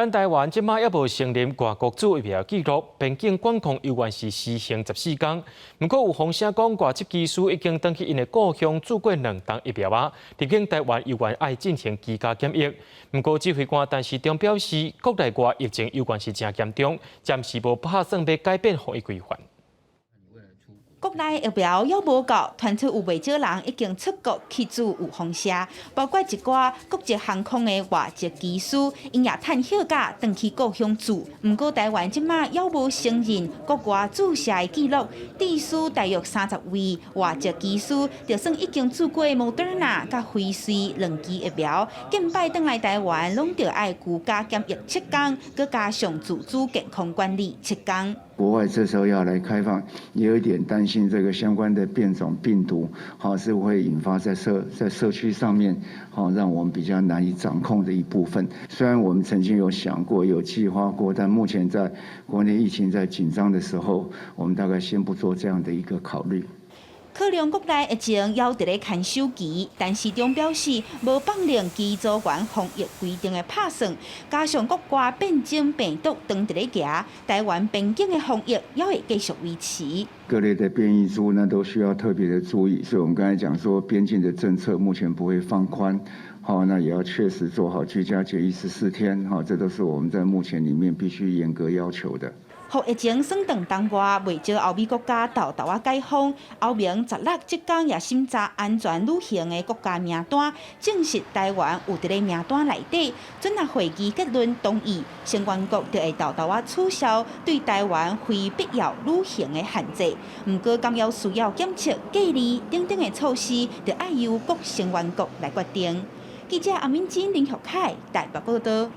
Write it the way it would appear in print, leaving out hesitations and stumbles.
咱台灣這馬猶無承認外國注疫苗記錄，邊境管控猶原是實行14天。毋過有風聲講，外籍機師已經轉去𪜶的故鄉注過兩針疫苗啊，入境台灣猶原愛進行居家檢疫。毋過指揮官陳時中表示，國內外疫情猶原是誠嚴重，暫時無拍算欲改變防疫規範。國內疫苗猶無夠，傳出有袂少人已經出國去注預防射，包括一寡國籍航空的外籍機師，𪜶也趁歇假轉去故鄉注。毋過台灣這馬猶無承認國外注射的記錄，至少大約30位外籍機師，就算已經注過莫德納佮輝瑞兩劑疫苗，近擺轉來台灣，攏著愛居家檢疫7天，閣加上自主健康管理7天。國外這時候要來開放，也有一點擔心這個相關的變種病毒，好是會引發在社區上面，好讓我們比較難以掌控的一部分。雖然我們曾經有想過、有計劃過，但目前在國內疫情在緊張的時候，我們大概先不做這樣的一個考慮。可能國內疫情猶佇咧牽手期，陳時中表示無放冗機組員防疫規定的拍算，加上國外變種病毒當佇咧行，台灣邊境的防疫猶會繼續維持。各類的變異株呢都需要特別的注意，所以我們剛才講說邊境的政策目前不會放寬，好，那也要確實做好居家檢疫14天，哈，這都是我們在目前裡面必須嚴格要求的。予疫情算斷當外，袂少歐美國家沓沓仔解封，歐盟16這工也審查安全旅行的國家名單，證實台灣有佇咧名單內底。準若會議結論同意，成員國就會沓沓仔取消對台灣非必要旅行的限制。毋過，敢猶需要檢測、隔離等等的措施，就愛由各成員國來決定。記者阿敏珍、林學凱台北報道。